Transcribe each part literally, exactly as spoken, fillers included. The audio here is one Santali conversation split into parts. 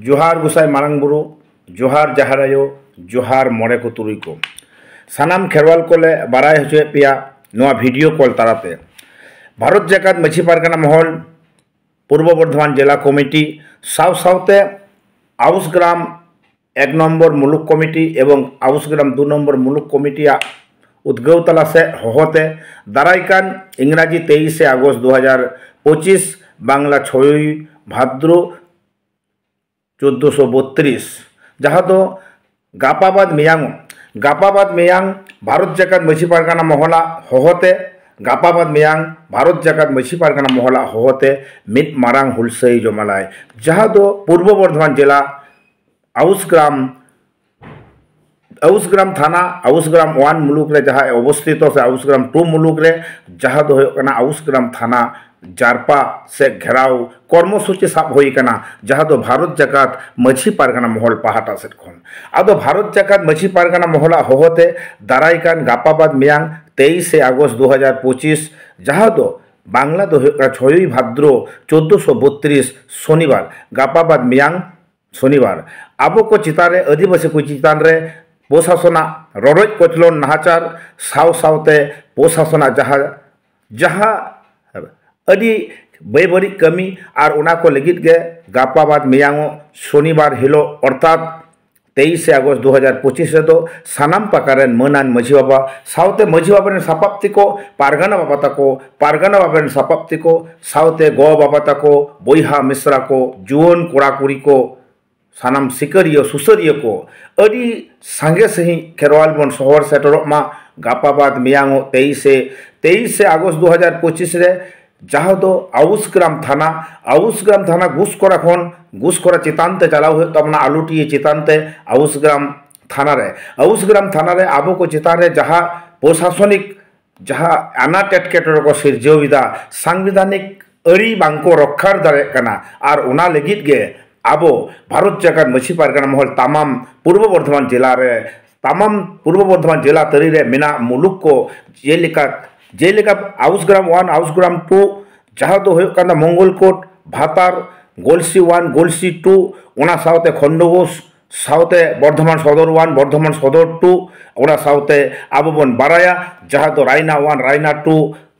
ᱡᱚᱦᱟᱨ ᱜᱚᱸᱥᱟᱭ ᱢᱟᱨᱟᱝ ᱵᱩᱨᱩ, ᱡᱚᱦᱟᱨ ᱡᱟᱦᱮᱨ ᱟᱭᱳ, ᱡᱚᱦᱟᱨ ᱢᱚᱬᱮ ᱠᱚ ᱛᱩᱨᱩᱭ ᱠᱚ᱾ ᱥᱟᱱᱟᱢ ᱠᱷᱮᱨᱣᱟᱞ ᱠᱚᱞᱮ ᱵᱟᱲᱟᱭ ᱦᱚᱪᱚᱭᱮᱫ ᱯᱮᱭᱟ ᱱᱚᱣᱟ ᱵᱷᱤᱰᱤᱭᱳ ᱠᱚᱞ ᱛᱟᱞᱟᱛᱮ᱾ ᱵᱷᱟᱨᱚᱛ ᱡᱟᱠᱟᱛ ᱢᱟᱹᱡᱷᱤ ᱯᱟᱨᱜᱟᱱᱟ ᱢᱚᱦᱚᱞ, ᱯᱩᱨᱵᱚ ᱵᱚᱨᱫᱷᱚᱢᱟᱱ ᱡᱮᱞᱟ ᱠᱚᱢᱤᱴᱤ ᱥᱟᱶ ᱥᱟᱶᱛᱮ ᱟᱣᱩᱥ ᱜᱨᱟᱢ ᱮᱠ ᱱᱚᱢᱵᱚᱨ ᱢᱩᱞᱩᱠ ᱠᱚᱢᱤᱴᱤ ᱮᱵᱚᱝ ᱟᱣᱩᱥ ᱜᱨᱟᱢ ᱫᱩ ᱱᱚᱢᱵᱚᱨ ᱢᱩᱞᱩᱠ ᱠᱚᱢᱤᱴᱤᱭᱟᱜ ᱩᱫᱽᱜᱟᱹᱣ ᱛᱟᱞᱟ ᱥᱮ ᱦᱚᱦᱚᱛᱮ ᱫᱟᱨᱟᱭ ᱠᱟᱱ ᱤᱝᱨᱟᱡᱤ ᱛᱮᱭᱤᱥᱮ ᱟᱜᱚᱥᱴ ᱫᱩ ᱦᱟᱡᱟᱨ ᱯᱚᱸᱪᱤᱥ, ᱵᱟᱝᱞᱟ ᱪᱷᱚᱭᱚᱭ ᱵᱷᱟᱫᱨᱚ ᱪᱳᱫᱽᱫᱳᱥᱚ ᱵᱚᱛᱛᱨᱤᱥ, ᱡᱟᱦᱟᱸ ᱫᱚ ᱜᱟᱯᱟ ᱵᱟᱫ ᱢᱮᱭᱟᱝ, ᱜᱟᱯᱟ ᱵᱟᱫ ᱢᱮᱭᱟᱝ ᱵᱷᱟᱨᱚᱛ ᱡᱟᱠᱟᱛ ᱢᱟᱹᱡᱷᱤ ᱯᱟᱨᱜᱟᱱᱟ ᱢᱚᱦᱚᱞᱟᱜ ᱦᱚᱦᱚᱛᱮ ᱜᱟᱯᱟ ᱵᱟᱫ ᱢᱮᱭᱟᱝ ᱵᱷᱟᱨᱚᱛ ᱡᱟᱠᱟᱛ ᱢᱟᱹᱡᱷᱤ ᱯᱟᱨᱜᱟᱱᱟ ᱢᱚᱦᱚᱞᱟᱜ ᱦᱚᱦᱚᱛᱮ ᱢᱤᱫ ᱢᱟᱨᱟᱝ ᱦᱩᱞᱥᱟᱹᱭ ᱡᱚᱢᱟᱞᱟᱭ, ᱡᱟᱦᱟᱸ ᱫᱚ ᱯᱩᱨᱵᱚ ᱵᱚᱨᱫᱷᱚᱢᱟᱱ ᱡᱮᱞᱟ ᱟᱣᱩᱥ ᱜᱨᱟᱢ, ᱟᱣᱩᱥ ᱜᱨᱟᱢ ᱛᱷᱟᱱᱟ, ᱟᱣᱩᱥ ᱜᱨᱟᱢ ᱳᱣᱟᱱ ᱢᱩᱞᱩᱠ ᱨᱮ ᱡᱟᱦᱟᱸ ᱚᱵᱚᱥᱛᱷᱤᱛᱚ ᱥᱮ ᱟᱣᱩᱥ ᱜᱨᱟᱢ ᱴᱩ ᱢᱩᱞᱩᱠ ᱨᱮ, ᱡᱟᱦᱟᱸ ᱫᱚ ᱦᱩᱭᱩᱜ ᱠᱟᱱᱟ ᱟᱣᱩᱥ ᱜᱨᱟᱢ ᱛᱷᱟᱱᱟ ᱡᱟᱨᱯᱟ ᱥᱮ ᱜᱷᱮᱨᱟᱣ ᱠᱚᱨᱢᱚᱥᱩᱪᱤ ᱥᱟᱵ ᱦᱩᱭ ᱟᱠᱟᱱᱟ, ᱡᱟᱦᱟᱸ ᱫᱚ ᱵᱷᱟᱨᱚᱛ ᱡᱟᱠᱟᱛ ᱢᱟᱹᱡᱷᱤ ᱯᱟᱨᱜᱟᱱᱟ ᱢᱚᱦᱚᱞ ᱯᱟᱦᱴᱟ ᱥᱮᱫ ᱠᱷᱚᱱ᱾ ᱟᱫᱚ ᱵᱷᱟᱨᱚᱛ ᱡᱟᱠᱟᱛ ᱢᱟᱹᱡᱷᱤ ᱯᱟᱨᱜᱟᱱᱟ ᱢᱚᱦᱚᱞᱟᱜ ᱦᱚᱦᱚᱛᱮ ᱫᱟᱨᱟᱭ ᱠᱟᱱ ᱜᱟᱯᱟ ᱵᱟᱫ ᱢᱮᱭᱟᱝ ᱛᱮᱭᱤᱥᱮ ᱟᱜᱚᱥᱴ ᱫᱩ ᱦᱟᱡᱟᱨ ᱯᱚᱸᱪᱤᱥ, ᱡᱟᱦᱟᱸ ᱫᱚ ᱵᱟᱝᱞᱟ ᱫᱚ ᱦᱩᱭᱩᱜ ᱠᱟᱱᱟ ᱪᱷᱚᱭᱚᱭ ᱵᱷᱟᱫᱨᱚ ᱪᱳᱫᱽᱫᱳᱥᱚ ᱵᱚᱛᱛᱨᱤᱥ, ᱥᱚᱱᱤᱵᱟᱨ, ᱜᱟᱯᱟ ᱵᱟᱫ ᱢᱮᱭᱟᱝ ᱥᱚᱱᱤᱵᱟᱨ, ᱟᱵᱚ ᱠᱚ ᱪᱮᱛᱟᱱ ᱨᱮ, ᱟᱹᱫᱤᱵᱟᱹᱥᱤ ᱠᱚ ᱪᱮᱛᱟᱱ ᱨᱮ ᱯᱨᱚᱥᱟᱥᱚᱱᱟᱜ ᱨᱚᱰᱚᱡ ᱠᱚᱪᱞᱚᱱ ᱱᱟᱦᱟᱪᱟᱨ ᱥᱟᱶ ᱥᱟᱶᱛᱮ ᱯᱨᱚᱥᱟᱥᱚᱱᱟᱜ ᱡᱟᱦᱟᱸ, ᱡᱟᱦᱟᱸ ᱟᱹᱰᱤ ᱵᱮᱵᱟᱹᱲᱤᱡ ᱠᱟᱹᱢᱤ, ᱟᱨ ᱚᱱᱟ ᱠᱚ ᱞᱟᱹᱜᱤᱫ ᱜᱮ ᱜᱟᱯᱟ ᱵᱟᱫ ᱢᱮᱭᱟᱝᱚᱜ ᱥᱚᱱᱤᱵᱟᱨ ᱦᱤᱞᱳᱜ, ᱚᱨᱛᱷᱟᱛ ᱛᱮᱭᱤᱥᱮ ᱟᱜᱚᱥᱴ ᱫᱩ ᱦᱟᱡᱟᱨ ᱯᱚᱸᱪᱤᱥ ᱨᱮᱫᱚ ᱥᱟᱱᱟᱢ ᱯᱟᱠᱟ ᱨᱮᱱ ᱢᱟᱹᱱᱟᱱ ᱢᱟᱹᱡᱷᱤ ᱵᱟᱵᱟ ᱥᱟᱶᱛᱮ ᱢᱟᱹᱡᱷᱤ ᱵᱟᱵᱟ ᱨᱮᱱ ᱥᱟᱯᱟᱵ ᱛᱮᱠᱚ, ᱯᱟᱨᱜᱟᱱᱟ ᱵᱟᱵᱟ ᱛᱟᱠᱚ, ᱯᱟᱨᱜᱟᱱᱟ ᱵᱟᱵᱟ ᱨᱮᱱ ᱥᱟᱯᱟᱵ ᱛᱮᱠᱚ, ᱥᱟᱶᱛᱮ ᱜᱚ ᱵᱟᱵᱟ ᱛᱟᱠᱚ, ᱵᱚᱭᱦᱟ ᱢᱤᱥᱨᱟ ᱠᱚ, ᱡᱩᱣᱟᱹᱱ ᱠᱚᱲᱟ ᱠᱩᱲᱤ ᱠᱚ, ᱥᱟᱱᱟᱢ ᱥᱤᱠᱟᱹᱨᱤᱭᱟᱹ ᱥᱩᱥᱟᱹᱨᱤᱭᱟᱹ ᱠᱚ ᱟᱹᱰᱤ ᱥᱟᱸᱜᱮ ᱥᱟᱺᱦᱤᱡ ᱠᱷᱮᱨᱣᱟᱞ ᱵᱚᱱ ᱥᱚᱦᱚᱨ ᱥᱮᱴᱮᱨᱚᱜ ᱢᱟ ᱜᱟᱯᱟ ᱵᱟᱫ ᱢᱮᱭᱟᱝᱚᱜ ᱛᱮᱭᱤᱥᱮ, ᱛᱮᱭᱤᱥᱮ ᱟᱜᱚᱥᱴ ᱫᱩ ᱦᱟᱡᱟᱨ ᱯᱚᱸᱪᱤᱥ ᱨᱮ, ᱡᱟᱦᱟᱸ ᱫᱚ ᱟᱣᱩᱥ ᱜᱨᱟᱢ ᱛᱷᱟᱱᱟ, ᱟᱣᱩᱥ ᱜᱨᱟᱢ ᱛᱷᱟᱱᱟ ᱜᱩᱥᱠᱚᱨᱟ ᱠᱷᱚᱱ ᱜᱩᱥᱠᱚᱨᱟ ᱪᱮᱛᱟᱱ ᱛᱮ ᱪᱟᱞᱟᱣ ᱦᱩᱭᱩᱜ ᱛᱟᱵᱚᱱᱟ, ᱟᱞᱩᱴᱤᱭᱟᱹ ᱪᱮᱛᱟᱱ ᱛᱮ ᱟᱣᱩᱥ ᱜᱨᱟᱢ ᱛᱷᱟᱱᱟ ᱨᱮ᱾ ᱟᱣᱩᱥ ᱜᱨᱟᱢ ᱛᱷᱟᱱᱟ ᱨᱮ ᱟᱵᱚ ᱠᱚ ᱪᱮᱛᱟᱱ ᱨᱮ ᱡᱟᱦᱟᱸ ᱯᱨᱚᱥᱟᱥᱚᱱᱤᱠ ᱡᱟᱦᱟᱸ ᱟᱱᱟᱴ ᱮᱴᱠᱮᱴᱚᱬᱮ ᱠᱚ ᱥᱤᱨᱡᱟᱹᱣ ᱮᱫᱟ, ᱥᱟᱝᱵᱤᱫᱷᱟᱱᱤᱠ ᱟᱹᱨᱤ ᱵᱟᱝᱠᱚ ᱨᱚᱠᱠᱷᱟ ᱫᱟᱲᱮᱭᱟᱜ ᱠᱟᱱᱟ, ᱟᱨ ᱚᱱᱟ ᱞᱟᱹᱜᱤᱫ ᱜᱮ ᱟᱵᱚ ᱵᱷᱟᱨᱚᱛ ᱡᱟᱠᱟᱛ ᱢᱟᱹᱡᱷᱤ ᱯᱟᱨᱜᱟᱱᱟ ᱢᱚᱦᱚᱞ ᱛᱟᱢᱟᱢ ᱯᱩᱨᱵᱚ ᱵᱚᱨᱫᱷᱚᱢᱟᱱ ᱡᱮᱞᱟ ᱨᱮ, ᱛᱟᱢᱟᱢ ᱯᱩᱨᱵᱚ ᱵᱚᱨᱫᱷᱚᱢᱟᱱ ᱡᱮᱞᱟ ᱛᱟᱹᱨᱤ ᱨᱮ ᱢᱮᱱᱟᱜ ᱢᱩᱞᱩᱠ ᱠᱚ, ᱡᱮᱞᱮᱠᱟ, ᱡᱮᱞᱮᱠᱟ ᱟᱣᱩᱥ ᱜᱨᱟᱢ ᱳᱣᱟᱱ, ᱟᱣᱩᱥ ᱜᱨᱟᱢ ᱴᱩ, ᱡᱟᱦᱟᱸ ᱫᱚ ᱦᱩᱭᱩᱜ ᱠᱟᱱᱟ ᱢᱚᱝᱜᱚᱞ ᱠᱳᱴ, ᱵᱷᱟᱛᱟᱨ, ᱜᱚᱞᱥᱤ ᱳᱣᱟᱱ, ᱜᱚᱞᱥᱤ ᱴᱩ, ᱚᱱᱟ ᱥᱟᱶᱛᱮ ᱠᱷᱚᱱᱰᱚᱜᱳᱥ, ᱥᱟᱶᱛᱮ ᱵᱚᱨᱫᱷᱚᱢᱟᱱ ᱥᱚᱫᱚᱨ ᱳᱣᱟᱱ, ᱵᱚᱨᱫᱷᱚᱢᱟᱱ ᱥᱚᱫᱚᱨ ᱴᱩ, ᱚᱱᱟ ᱥᱟᱶᱛᱮ ᱟᱵᱚ ᱵᱚᱱ ᱵᱟᱲᱟᱭᱟ ᱡᱟᱦᱟᱸ ᱫᱚ ᱨᱟᱭᱱᱟ ᱳᱣᱟᱱ, ᱨᱟᱭᱱᱟ ᱴᱩ,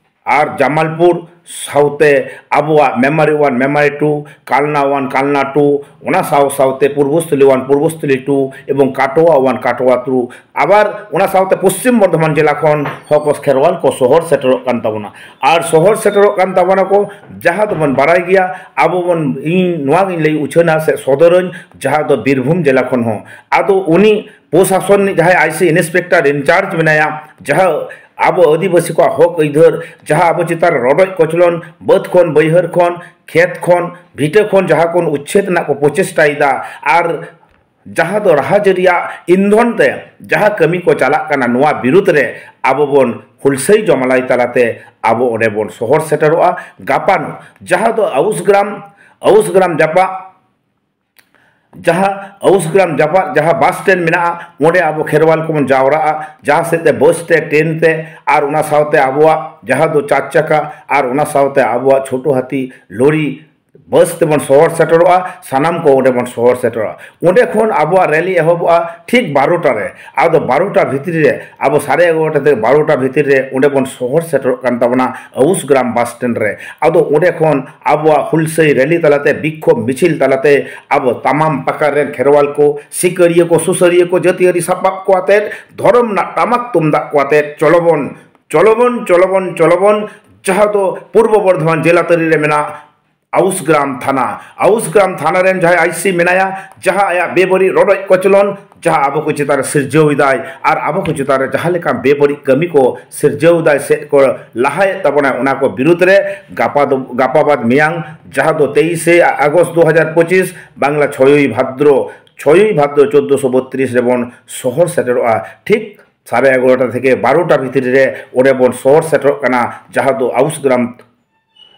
ᱟᱨ ᱡᱟᱢᱟᱞᱯᱩᱨ, ᱥᱟᱶᱛᱮ ᱟᱵᱚᱣᱟᱜ ᱢᱮᱢᱟᱨᱤ ᱳᱣᱟᱱ, ᱢᱮᱢᱟᱨᱤ ᱴᱩ, ᱠᱟᱞᱱᱟ ᱳᱣᱟᱱ, ᱠᱟᱞᱱᱟ ᱴᱩ, ᱚᱱᱟ ᱥᱟᱶ ᱥᱟᱶᱛᱮ ᱯᱩᱨᱵᱚᱥᱛᱷᱚᱞᱤ ᱳᱣᱟᱱ, ᱯᱩᱨᱵᱚᱥᱛᱷᱚᱞᱤ ᱴᱩ, ᱮᱵᱚᱝ ᱠᱟᱴᱳᱣᱟ ᱳᱣᱟᱱ, ᱠᱟᱴᱳᱣᱟ ᱴᱩ, ᱟᱵᱟᱨ ᱚᱱᱟ ᱥᱟᱶᱛᱮ ᱯᱚᱥᱪᱤᱢ ᱵᱚᱨᱫᱷᱚᱢᱟᱱ ᱡᱮᱞᱟ ᱠᱷᱚᱱ ᱦᱚᱸ ᱠᱚ ᱠᱷᱮᱨᱣᱟᱞ ᱠᱚ ᱥᱚᱦᱚᱨ ᱥᱮᱴᱮᱨᱚᱜ ᱠᱟᱱ ᱛᱟᱵᱚᱱᱟ᱾ ᱟᱨ ᱥᱚᱦᱚᱨ ᱥᱮᱴᱮᱨᱚᱜ ᱠᱟᱱ ᱛᱟᱵᱚᱱᱟ ᱠᱚ, ᱡᱟᱦᱟᱸ ᱫᱚᱵᱚᱱ ᱵᱟᱲᱟᱭ ᱜᱮᱭᱟ, ᱟᱵᱚ ᱵᱚᱱ, ᱤᱧ ᱱᱚᱣᱟ ᱜᱤᱧ ᱞᱟᱹᱭ ᱩᱪᱷᱟᱹᱱᱟ ᱥᱮ ᱥᱚᱫᱚᱨᱟᱹᱧ, ᱡᱟᱦᱟᱸ ᱫᱚ ᱵᱤᱨᱵᱷᱩᱢ ᱡᱮᱞᱟ ᱠᱷᱚᱱ ᱦᱚᱸ᱾ ᱟᱫᱚ ᱩᱱᱤ ᱯᱨᱚᱥᱟᱥᱚᱱ ᱨᱤᱱᱤᱡ ᱡᱟᱦᱟᱸᱭ ᱟᱭ ᱥᱤ ᱤᱱᱥᱯᱮᱠᱴᱚᱨ ᱤᱱᱪᱟᱨᱡᱽ ᱢᱮᱱᱟᱭᱟ, ᱡᱟᱦᱟᱸ ᱟᱵᱚ ᱟᱹᱫᱤᱵᱟᱹᱥᱤ ᱠᱚᱣᱟᱜ ᱦᱚᱠ ᱟᱹᱭᱫᱟᱹᱨ, ᱡᱟᱦᱟᱸ ᱟᱵᱚ ᱪᱮᱛᱟᱱ ᱨᱮ ᱨᱚᱰᱚᱡ ᱠᱚᱪᱞᱚᱱ, ᱵᱟᱹᱫᱽ ᱠᱷᱚᱱ, ᱵᱟᱹᱭᱦᱟᱹᱲ ᱠᱷᱚᱱ, ᱠᱷᱮᱛ ᱠᱷᱚᱱ, ᱵᱷᱤᱴᱟᱹ ᱠᱷᱚᱱ ᱡᱟᱦᱟᱸ ᱠᱷᱚᱱ ᱩᱪᱪᱷᱮᱫ ᱨᱮᱱᱟᱜ ᱠᱚ ᱯᱨᱚᱪᱮᱥᱴᱟᱭᱮᱫᱟ, ᱟᱨ ᱡᱟᱦᱟᱸ ᱫᱚ ᱨᱟᱦᱟᱡᱟᱹᱨᱤ ᱨᱮᱭᱟᱜ ᱤᱱᱫᱷᱚᱱ ᱛᱮ ᱡᱟᱦᱟᱸ ᱠᱟᱹᱢᱤ ᱠᱚ ᱪᱟᱞᱟᱜ ᱠᱟᱱᱟ, ᱱᱚᱣᱟ ᱵᱤᱨᱩᱫᱽ ᱨᱮ ᱟᱵᱚ ᱵᱚᱱ ᱦᱩᱞᱥᱟᱹᱭ ᱡᱚᱢᱟᱞᱟᱭ ᱛᱟᱞᱟᱛᱮ ᱟᱵᱚ ᱚᱸᱰᱮ ᱵᱚᱱ ᱥᱚᱦᱚᱨ ᱥᱮᱴᱮᱨᱚᱜᱼᱟ᱾ ᱜᱟᱯᱟ ᱱᱚᱜ ᱡᱟᱦᱟᱸ ᱫᱚ ᱟᱣᱩᱥ ᱜᱨᱟᱢ, ᱟᱣᱩᱥ ᱜᱨᱟᱢ ᱡᱟᱯᱟᱜ, ᱡᱟᱦᱟᱸ ᱟᱣᱩᱥ ᱜᱨᱟᱢ ᱡᱟᱯᱟᱜ ᱡᱟᱦᱟᱸ ᱵᱟᱥ ᱥᱴᱮᱱᱰ ᱢᱮᱱᱟᱜᱼᱟ, ᱚᱸᱰᱮ ᱟᱵᱚ ᱠᱷᱮᱨᱣᱟᱞ ᱠᱚᱵᱚᱱ ᱡᱟᱣᱨᱟᱜᱼᱟ, ᱡᱟᱦᱟᱸ ᱥᱮᱫ ᱛᱮ ᱵᱟᱥ ᱛᱮ, ᱴᱨᱮᱱ ᱛᱮ, ᱟᱨ ᱚᱱᱟ ᱥᱟᱶᱛᱮ ᱟᱵᱚᱣᱟᱜ ᱡᱟᱦᱟᱸ ᱫᱚ ᱪᱟᱨ ᱪᱟᱠᱟ, ᱟᱨ ᱚᱱᱟ ᱥᱟᱶᱛᱮ ᱟᱵᱚᱣᱟᱜ ᱪᱷᱳᱴᱳ ᱦᱟᱹᱛᱤ ᱞᱚᱨᱤ, ᱵᱟᱥ ᱛᱮᱵᱚᱱ ᱥᱚᱦᱚᱨ ᱥᱮᱴᱮᱨᱚᱜᱼᱟ᱾ ᱥᱟᱱᱟᱢ ᱠᱚ ᱚᱸᱰᱮ ᱵᱚᱱ ᱥᱚᱦᱚᱨ ᱥᱮᱴᱮᱨᱚᱜᱼᱟ᱾ ᱚᱸᱰᱮ ᱠᱷᱚᱱ ᱟᱵᱚᱣᱟᱜ ᱨᱮᱞᱤ ᱮᱦᱚᱵᱚᱜᱼᱟ ᱴᱷᱤᱠ ᱵᱟᱨᱚᱴᱟ ᱨᱮ᱾ ᱟᱫᱚ ᱵᱟᱨᱚᱴᱟ ᱵᱷᱤᱛᱨᱤ ᱨᱮ, ᱟᱵᱚ ᱥᱟᱲᱮ ᱮᱜᱟᱨᱚᱴᱟ ᱛᱮ ᱵᱟᱨᱚᱴᱟ ᱵᱷᱤᱛᱨᱤ ᱨᱮ ᱚᱸᱰᱮ ᱵᱚᱱ ᱥᱚᱦᱚᱨ ᱥᱮᱴᱮᱨᱚᱜ ᱠᱟᱱ ᱛᱟᱵᱚᱱᱟ ᱟᱣᱩᱥ ᱜᱨᱟᱢ ᱵᱟᱥ ᱥᱴᱮᱱᱰ ᱨᱮ᱾ ᱟᱫᱚ ᱚᱸᱰᱮ ᱠᱷᱚᱱ ᱟᱵᱚᱣᱟᱜ ᱦᱩᱞᱥᱟᱹᱭ ᱨᱮᱞᱤ ᱛᱟᱞᱟᱛᱮ, ᱵᱤᱠᱠᱷᱳᱵ ᱢᱤᱪᱷᱤᱞ ᱛᱟᱞᱟᱛᱮ, ᱟᱵᱚ ᱛᱟᱢᱟᱢ ᱯᱟᱠᱟᱲ ᱨᱮᱱ ᱠᱷᱮᱨᱣᱟᱞ ᱠᱚ, ᱥᱤᱠᱟᱹᱨᱤᱭᱟᱹ ᱠᱚ, ᱥᱩᱥᱟᱹᱨᱤᱭᱟᱹ ᱠᱚ, ᱡᱟᱹᱛᱤᱭᱟᱹᱨᱤ ᱥᱟᱯᱟᱵ ᱠᱚ ᱟᱛᱮᱫ, ᱫᱷᱚᱨᱚᱢ ᱨᱮᱱᱟᱜ ᱴᱟᱢᱟᱠ ᱛᱩᱢᱫᱟᱜ ᱠᱚ ᱟᱛᱮᱫ, ᱪᱚᱞᱚᱵᱚᱱ, ᱪᱚᱞᱚᱵᱚᱱ, ᱪᱚᱞᱚᱵᱚᱱ, ᱡᱟᱦᱟᱸ ᱫᱚ ᱯᱩᱨᱵᱚ ᱵᱚᱨᱫᱷᱚᱢᱟᱱ ᱡᱮᱞᱟ ᱛᱟᱹᱨᱤ ᱨᱮ ᱢᱮᱱᱟᱜ ᱟᱣᱩᱥ ᱜᱨᱟᱢ ᱛᱷᱟᱱᱟ, ᱟᱣᱩᱥ ᱜᱨᱟᱢ ᱛᱷᱟᱱᱟ ᱨᱮᱱ ᱡᱟᱦᱟᱸᱭ ᱟᱭ ᱥᱤ ᱢᱮᱱᱟᱭᱟ, ᱡᱟᱦᱟᱸ ᱟᱭᱟᱜ ᱵᱮᱵᱟᱹᱲᱤᱡ ᱨᱚᱰᱚᱡ ᱠᱚᱪᱞᱚᱱ, ᱡᱟᱦᱟᱸ ᱟᱵᱚ ᱠᱚ ᱪᱮᱛᱟᱱ ᱨᱮ ᱥᱤᱨᱡᱟᱹᱣ ᱮᱫᱟᱭ ᱟᱨ ᱟᱵᱚ ᱠᱚ ᱪᱮᱛᱟᱱ ᱨᱮ ᱡᱟᱦᱟᱸ ᱞᱮᱠᱟ ᱵᱮᱵᱟᱹᱲᱤᱡ ᱠᱟᱹᱢᱤ ᱠᱚ ᱥᱤᱨᱡᱟᱹᱣ ᱮᱫᱟᱭ, ᱥᱮᱫ ᱠᱚ ᱞᱟᱦᱟᱭᱮᱫ ᱛᱟᱵᱚᱱᱟ, ᱚᱱᱟ ᱠᱚ ᱵᱤᱨᱩᱫᱽ ᱨᱮ ᱜᱟᱯᱟ ᱫᱚ, ᱜᱟᱯᱟ ᱵᱟᱫ ᱢᱮᱭᱟᱝ, ᱡᱟᱦᱟᱸ ᱫᱚ ᱛᱮᱭᱤᱥᱮ ᱟᱜᱚᱥᱴ ᱫᱩ ᱦᱟᱡᱟᱨ ᱯᱚᱸᱪᱤᱥ, ᱵᱟᱝᱞᱟ ᱪᱷᱚᱭᱚᱭ ᱵᱷᱟᱫᱨᱚ, ᱪᱷᱚᱭᱚᱭ ᱵᱷᱟᱫᱨᱚ ᱪᱳᱫᱽᱫᱳᱥᱚ ᱵᱚᱛᱨᱤᱥ ᱨᱮᱵᱚᱱ ᱥᱚᱦᱚᱨ ᱥᱮᱴᱮᱨᱚᱜᱼᱟ᱾ ᱴᱷᱤᱠ ᱥᱟᱲᱮ ᱮᱜᱟᱨᱚᱴᱟ ᱛᱷᱮᱠᱮ ᱵᱟᱨᱚᱴᱟ ᱵᱷᱤᱛᱨᱤ ᱨᱮ ᱚᱸᱰᱮ ᱵᱚᱱ ᱥᱚᱦᱚᱨ ᱥᱮᱴᱮᱨᱚᱜ ᱠᱟᱱᱟ, ᱡᱟᱦᱟᱸ ᱫᱚ ᱟᱣᱩᱥ ᱜᱨᱟᱢ,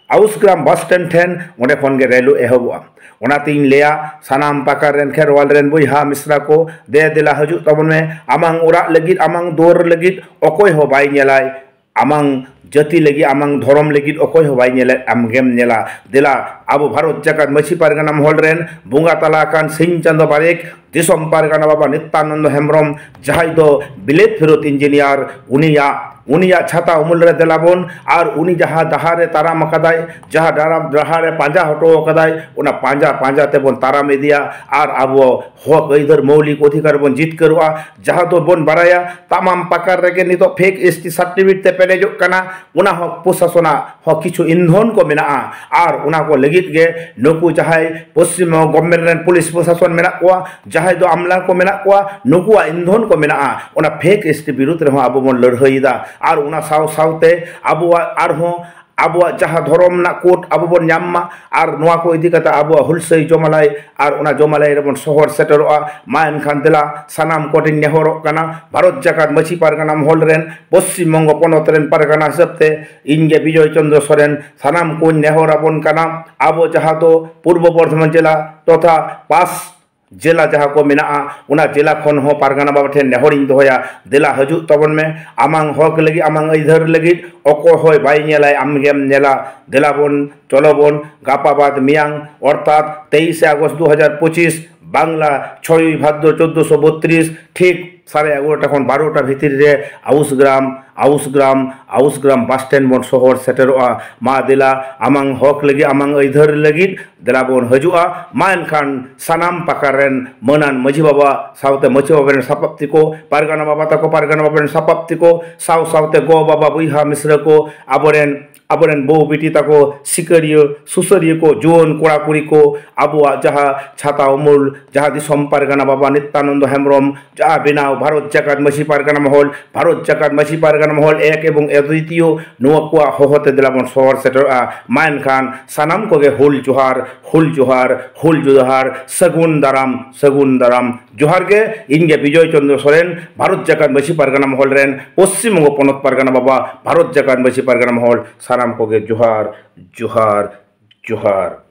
ᱟᱣᱩᱥ ᱜᱨᱟᱢ ᱵᱟᱥ ᱥᱴᱮᱱᱰ ᱴᱷᱮᱱ᱾ ᱚᱸᱰᱮ ᱠᱷᱚᱱ ᱜᱮ ᱨᱮᱞᱤ ᱮᱦᱚᱵᱚᱜᱼᱟ᱾ ᱚᱱᱟᱛᱤᱧ ᱞᱟᱹᱭᱟ, ᱥᱟᱱᱟᱢ ᱯᱟᱠᱟᱲ ᱨᱮᱱ ᱠᱷᱮᱨᱣᱟᱞ ᱨᱮᱱ ᱵᱚᱭᱦᱟ ᱢᱤᱥᱨᱟ ᱠᱚ, ᱫᱮ ᱫᱮᱞᱟ ᱦᱤᱡᱩᱜ ᱛᱟᱵᱚᱱ ᱢᱮ᱾ ᱟᱢᱟᱝ ᱚᱲᱟᱜ ᱞᱟᱹᱜᱤᱫ, ᱟᱢᱟᱝ ᱫᱩᱣᱟᱹᱨ ᱞᱟᱹᱜᱤᱫ ᱚᱠᱚᱭ ᱦᱚᱸ ᱵᱟᱭ ᱧᱮᱞᱟᱭ᱾ ᱟᱢᱟᱝ ᱡᱟᱹᱛᱤ ᱞᱟᱹᱜᱤᱫ ᱟᱢᱟᱝ ᱫᱷᱚᱨᱚᱢ ᱞᱟᱹᱜᱤᱫ ᱚᱠᱚᱭ ᱦᱚᱸ ᱵᱟᱭ ᱧᱮᱞᱮᱫ, ᱟᱢ ᱜᱮᱢ ᱧᱮᱞᱟ᱾ ᱫᱮᱞᱟ ᱟᱵᱚ ᱵᱷᱟᱨᱚᱛ ᱡᱟᱠᱟᱛ ᱢᱟᱹᱡᱷᱤ ᱯᱟᱨᱜᱟᱱᱟ ᱢᱚᱦᱚᱞ ᱨᱮᱱ ᱵᱚᱸᱜᱟ ᱛᱟᱞᱟ ᱟᱠᱟᱱ ᱥᱤᱧ ᱪᱟᱸᱫᱚ ᱵᱟᱨᱮᱠ ᱫᱤᱥᱚᱢ ᱯᱟᱨᱜᱟᱱᱟ ᱵᱟᱵᱟ ᱱᱤᱛᱭᱟᱱᱚᱱᱫᱚ ᱦᱮᱢᱵᱨᱚᱢ, ᱡᱟᱦᱟᱸᱭ ᱫᱚ ᱵᱤᱞᱟᱹᱛ ᱯᱷᱮᱨᱚᱛ ᱤᱧᱡᱤᱱᱤᱭᱟᱨ, ᱩᱱᱤᱭᱟᱜ ᱩᱱᱤᱭᱟᱜ ᱪᱷᱟᱛᱟ ᱩᱢᱩᱞ ᱨᱮ ᱫᱮᱞᱟ ᱵᱚᱱ, ᱟᱨ ᱩᱱᱤ ᱡᱟᱦᱟᱸ ᱰᱟᱦᱟᱨ ᱨᱮ ᱛᱟᱲᱟᱢ ᱟᱠᱟᱫᱟᱭ, ᱡᱟᱦᱟᱸ ᱰᱟᱦᱟᱨ, ᱰᱟᱦᱟᱨ ᱨᱮ ᱯᱟᱸᱡᱟ ᱦᱚᱴᱚ ᱟᱠᱟᱫᱟᱭ, ᱚᱱᱟ ᱯᱟᱸᱡᱟ ᱯᱟᱸᱡᱟ ᱛᱮᱵᱚᱱ ᱛᱟᱲᱟᱢ ᱤᱫᱤᱭᱟ ᱟᱨ ᱟᱵᱚ ᱦᱚᱠ ᱟᱹᱭᱫᱟᱹᱨ ᱢᱳᱣᱞᱤᱠ ᱚᱫᱷᱤᱠᱟᱨ ᱵᱚᱱ ᱡᱤᱛᱠᱟᱹᱨᱚᱜᱼᱟ᱾ ᱡᱟᱦᱟᱸ ᱫᱚ ᱵᱚᱱ ᱵᱟᱲᱟᱭᱟ ᱛᱟᱢᱟᱢ ᱯᱟᱠᱟᱨ ᱨᱮᱜᱮ ᱱᱤᱛᱚᱜ ᱯᱷᱮᱠ ᱮᱥ ᱴᱤ ᱥᱟᱨᱴᱤᱯᱷᱤᱠᱮᱴ ᱛᱮ ᱯᱮᱨᱮᱡᱚᱜ ᱠᱟᱱᱟ, ᱚᱱᱟ ᱦᱚᱸ ᱯᱨᱚᱥᱟᱥᱚᱱᱟᱜ ᱦᱚᱸ ᱠᱤᱪᱷᱩ ᱤᱱᱫᱷᱚᱱ ᱠᱚ ᱢᱮᱱᱟᱜᱼᱟ᱾ ᱟᱨ ᱚᱱᱟ ᱠᱚ ᱞᱟᱹᱜᱤᱫ ᱜᱮ ᱱᱩᱠᱩ ᱡᱟᱦᱟᱸᱭ ᱯᱚᱥᱪᱤᱢ ᱵᱚᱝᱜᱚ ᱜᱚᱵᱷᱢᱮᱱᱴ ᱨᱮᱱ ᱯᱩᱞᱤᱥ ᱯᱨᱚᱥᱟᱥᱚᱱ ᱢᱮᱱᱟᱜ ᱠᱚᱣᱟ, ᱡᱟᱦᱟᱸᱭ ᱫᱚ ᱟᱢᱞᱟ ᱠᱚ ᱢᱮᱱᱟᱜ ᱠᱚᱣᱟ, ᱱᱩᱠᱩᱣᱟᱜ ᱤᱱᱫᱷᱚᱱ ᱠᱚ ᱢᱮᱱᱟᱜᱼᱟ᱾ ᱚᱱᱟ ᱯᱷᱮᱠ ᱮᱥ ᱴᱤ ᱵᱤᱨᱩᱫᱽ ᱨᱮᱦᱚᱸ ᱟᱵᱚ ᱵᱚᱱ ᱞᱟᱹᱲᱦᱟᱹᱭᱮᱫᱟ᱾ ᱟᱨ ᱚᱱᱟ ᱥᱟᱶ ᱥᱟᱶᱛᱮ ᱟᱵᱚᱣᱟᱜ ᱟᱨᱦᱚᱸ ᱟᱵᱚᱣᱟᱜ ᱡᱟᱦᱟᱸ ᱫᱷᱚᱨᱚᱢ ᱨᱮᱱᱟᱜ ᱠᱳᱰ ᱟᱵᱚ ᱵᱚᱱ ᱧᱟᱢ ᱢᱟ, ᱟᱨ ᱱᱚᱣᱟ ᱠᱚ ᱤᱫᱤ ᱠᱟᱛᱮ ᱟᱵᱚᱣᱟᱜ ᱦᱩᱞᱥᱟᱹᱭ ᱡᱚᱢᱟᱞᱟᱭ ᱟᱨ ᱚᱱᱟ ᱡᱚᱢᱟᱞᱟᱭ ᱨᱮᱵᱚᱱ ᱥᱚᱦᱚᱨ ᱥᱮᱴᱮᱨᱚᱜᱼᱟ᱾ ᱢᱟ ᱮᱱᱠᱷᱟᱱ ᱫᱮᱞᱟ ᱥᱟᱱᱟᱢ ᱠᱚᱴᱷᱮᱱ ᱱᱮᱦᱚᱨᱚᱜ ᱠᱟᱱᱟ, ᱵᱷᱟᱨᱚᱛ ᱡᱟᱠᱟᱛ ᱢᱟᱹᱡᱷᱤ ᱯᱟᱨᱜᱟᱱᱟ ᱢᱚᱦᱚᱞ ᱨᱮᱱ ᱯᱚᱥᱪᱤᱢ ᱵᱚᱝᱜᱚ ᱯᱚᱱᱚᱛ ᱨᱮᱱ ᱯᱟᱨᱜᱟᱱᱟ ᱦᱤᱥᱟᱹᱵ ᱛᱮ ᱤᱧ ᱜᱮ ᱵᱤᱡᱚᱭ ᱪᱚᱱᱫᱨᱚ ᱥᱚᱨᱮᱱ ᱥᱟᱱᱟᱢ ᱠᱚᱧ ᱱᱮᱦᱚᱨ ᱟᱵᱚᱱ ᱠᱟᱱᱟ᱾ ᱟᱵᱚ ᱡᱟᱦᱟᱸ ᱫᱚ ᱯᱩᱨᱵᱚ ᱵᱚᱨᱫᱷᱚᱢᱟᱱ ᱡᱮᱞᱟ ᱛᱚᱛᱷᱟ ᱯᱟᱥ ᱡᱮᱞᱟ ᱡᱟᱦᱟᱸ ᱠᱚ ᱢᱮᱱᱟᱜᱼᱟ, ᱚᱱᱟ ᱡᱮᱞᱟ ᱠᱷᱚᱱ ᱦᱚᱸ ᱯᱟᱨᱜᱟᱱᱟ ᱵᱟᱵᱟ ᱴᱷᱮᱱ ᱱᱮᱦᱚᱨᱤᱧ ᱫᱚᱦᱚᱭᱟ, ᱫᱮᱞᱟ ᱦᱤᱡᱩᱜ ᱛᱟᱵᱚᱱ ᱢᱮ᱾ ᱟᱢᱟᱝ ᱦᱚᱠ ᱞᱟᱹᱜᱤᱫ, ᱟᱢᱟᱝ ᱟᱹᱭᱫᱟᱹᱨ ᱞᱟᱹᱜᱤᱫ ᱚᱠᱚᱭ ᱦᱚᱸᱭ ᱵᱟᱭ ᱧᱮᱞᱟᱭ, ᱟᱢ ᱜᱮᱢ ᱧᱮᱞᱟ᱾ ᱫᱮᱞᱟ ᱵᱚᱱ, ᱪᱚᱞᱚ ᱵᱚᱱ, ᱜᱟᱯᱟ ᱵᱟᱫ ᱢᱮᱭᱟᱝ ᱚᱨᱛᱷᱟᱛ ᱛᱮᱭᱤᱥᱮ ᱟᱜᱚᱥᱴ ᱫᱩ ᱦᱟᱡᱟᱨ ᱯᱚᱸᱪᱤᱥ, ᱵᱟᱝᱞᱟ ᱪᱷᱚᱭ ᱵᱷᱟᱫᱨᱚ ᱪᱳᱫᱽᱫᱳᱥᱚ ᱵᱚᱛᱨᱤᱥ, ᱴᱷᱤᱠ ᱥᱟᱲᱮ ᱮᱜᱟᱨᱚᱴᱟ ᱠᱷᱚᱱ ᱵᱟᱨᱚᱴᱟ ᱵᱷᱤᱛᱤᱨ ᱨᱮ ᱟᱣᱩᱥ ᱜᱨᱟᱢ, ᱟᱣᱩᱥ ᱜᱨᱟᱢ, ᱟᱣᱩᱥ ᱜᱨᱟᱢ ᱵᱟᱥ ᱥᱴᱮᱱᱰ ᱵᱚᱱ ᱥᱚᱦᱚᱨ ᱥᱮᱴᱮᱨᱚᱜᱼᱟ᱾ ᱢᱟ ᱫᱮᱞᱟ ᱟᱢᱟᱝ ᱦᱚᱠ ᱞᱟᱹᱜᱤᱫ, ᱟᱢᱟᱝ ᱟᱹᱭᱫᱟᱹᱨ ᱞᱟᱹᱜᱤᱫ ᱫᱮᱞᱟ ᱵᱚᱱ ᱦᱤᱡᱩᱜᱼᱟ᱾ ᱢᱟ ᱮᱱᱠᱷᱟᱱ ᱥᱟᱱᱟᱢ ᱯᱟᱠᱟᱨ ᱨᱮᱱ ᱢᱟᱹᱱᱟᱱ ᱢᱟᱹᱡᱷᱤ ᱵᱟᱵᱟ ᱥᱟᱶᱛᱮ ᱢᱟᱹᱡᱷᱤ ᱵᱟᱵᱟ ᱨᱮᱱ ᱥᱟᱯᱟᱵ ᱛᱮᱠᱚ, ᱯᱟᱨᱜᱟᱱᱟ ᱵᱟᱵᱟ ᱛᱟᱠᱚ, ᱯᱟᱨᱜᱟᱱᱟ ᱵᱟᱵᱟ ᱨᱮᱱ ᱥᱟᱯᱟᱵ ᱛᱮᱠᱚ, ᱥᱟᱶ ᱥᱟᱶᱛᱮ ᱜᱚ ᱵᱟᱵᱟ ᱵᱚᱭᱦᱟ ᱢᱤᱥᱨᱟ ᱠᱚ, ᱟᱵᱚᱨᱮᱱ ᱟᱵᱚᱨᱮᱱ ᱵᱟᱹᱦᱩ ᱵᱤᱴᱤ ᱛᱟᱠᱚ, ᱥᱤᱠᱟᱹᱨᱤᱭᱟᱹ ᱥᱩᱥᱟᱹᱨᱤᱭᱟᱹ ᱠᱚ, ᱡᱩᱣᱟᱹᱱ ᱠᱚᱲᱟ ᱠᱩᱲᱤ ᱠᱚ, ᱟᱵᱚᱣᱟᱜ ᱡᱟᱦᱟᱸ ᱪᱷᱟᱛᱟ ᱩᱢᱩᱞ, ᱡᱟᱦᱟᱸ ᱫᱤᱥᱚᱢ ᱯᱟᱨᱜᱟᱱᱟ ᱵᱟᱵᱟ ᱱᱤᱛᱭᱟᱱᱚᱱᱫᱚ ᱦᱮᱢᱵᱨᱚᱢ ᱡᱟᱦᱟᱸ ᱵᱮᱱᱟᱣ ᱵᱷᱟᱨᱚᱛ ᱡᱟᱠᱟᱛ ᱢᱟᱹᱡᱷᱤ ᱯᱟᱨᱜᱟᱱᱟ ᱢᱚᱦᱚᱞ, ᱵᱷᱟᱨᱚᱛ ᱡᱟᱠᱟᱛ ᱢᱟᱹᱡᱷᱤ ᱯᱟᱨᱜᱟᱱᱟ ᱢᱚᱦᱚᱞ ᱮᱠ ᱮᱵᱚᱝ ᱚᱫᱽᱣᱤᱛᱤᱭᱚ, ᱱᱚᱣᱟ ᱠᱚᱣᱟᱜ ᱦᱚᱦᱚ ᱛᱮ ᱫᱮᱞᱟ ᱵᱚᱱ ᱥᱚᱦᱚᱨ ᱥᱮᱴᱮᱨᱚᱜᱼᱟ᱾ ᱢᱟ ᱮᱱᱠᱷᱟᱱ ᱥᱟᱱᱟᱢ ᱠᱚᱜᱮ ᱦᱩᱞ ᱡᱚᱦᱟᱨ, ᱦᱩᱞ ᱡᱚᱦᱟᱨ, ᱦᱩᱞ ᱡᱚᱦᱟᱨ, ᱥᱟᱹᱜᱩᱱ ᱫᱟᱨᱟᱢ, ᱥᱟᱹᱜᱩᱱ ᱫᱟᱨᱟᱢ᱾ ᱡᱚᱦᱟᱨ ᱜᱮ, ᱤᱧ ᱜᱮ ᱵᱤᱡᱚᱭ ᱪᱚᱱᱫᱨᱚ ᱥᱚᱨᱮᱱ, ᱵᱷᱟᱨᱚᱛ ᱡᱟᱠᱟᱛ ᱢᱟᱹᱡᱷᱤ ᱯᱟᱨᱜᱟᱱᱟ ᱢᱚᱦᱚᱞ ᱨᱮᱱ, ᱯᱚᱥᱪᱤᱢ ᱵᱚᱝᱜᱚ ᱯᱚᱱᱚᱛ ᱯᱟᱨᱜᱟᱱᱟ ᱵᱟᱵᱟ, ᱵᱷᱟᱨᱚᱛ ᱡᱟᱠᱟᱛ ᱢᱟᱹᱡᱷᱤ ᱯᱟᱨᱜᱟᱱᱟ ᱢᱚᱦᱚᱞ, ᱥᱟᱱᱟᱢ ᱠᱚᱜᱮ ᱡᱚᱦᱟᱨ, ᱡᱚᱦᱟᱨ, ᱡᱚᱦᱟᱨ᱾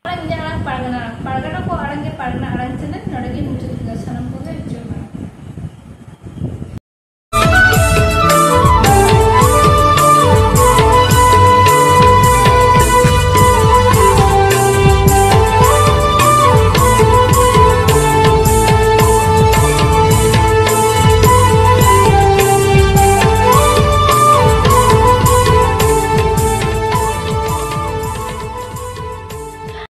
ᱤᱧᱟᱹᱜ ᱟᱲᱟᱝ ᱯᱟᱨᱜᱟᱱᱟ ᱟᱲᱟᱝ, ᱯᱟᱨᱜᱟᱱᱟ ᱠᱚ ᱟᱲᱟᱝ ᱜᱮ ᱯᱟᱨᱜᱟᱱᱟ ᱟᱲᱟᱝ ᱪᱮᱱᱮᱞ, ᱱᱚᱰᱮ ᱜᱮ ᱢᱩᱪᱟᱹᱫ ᱮᱫᱟ᱾ ᱥᱟᱱᱟᱢ ᱠᱚᱜᱮ ᱡᱚᱦᱟᱨ᱾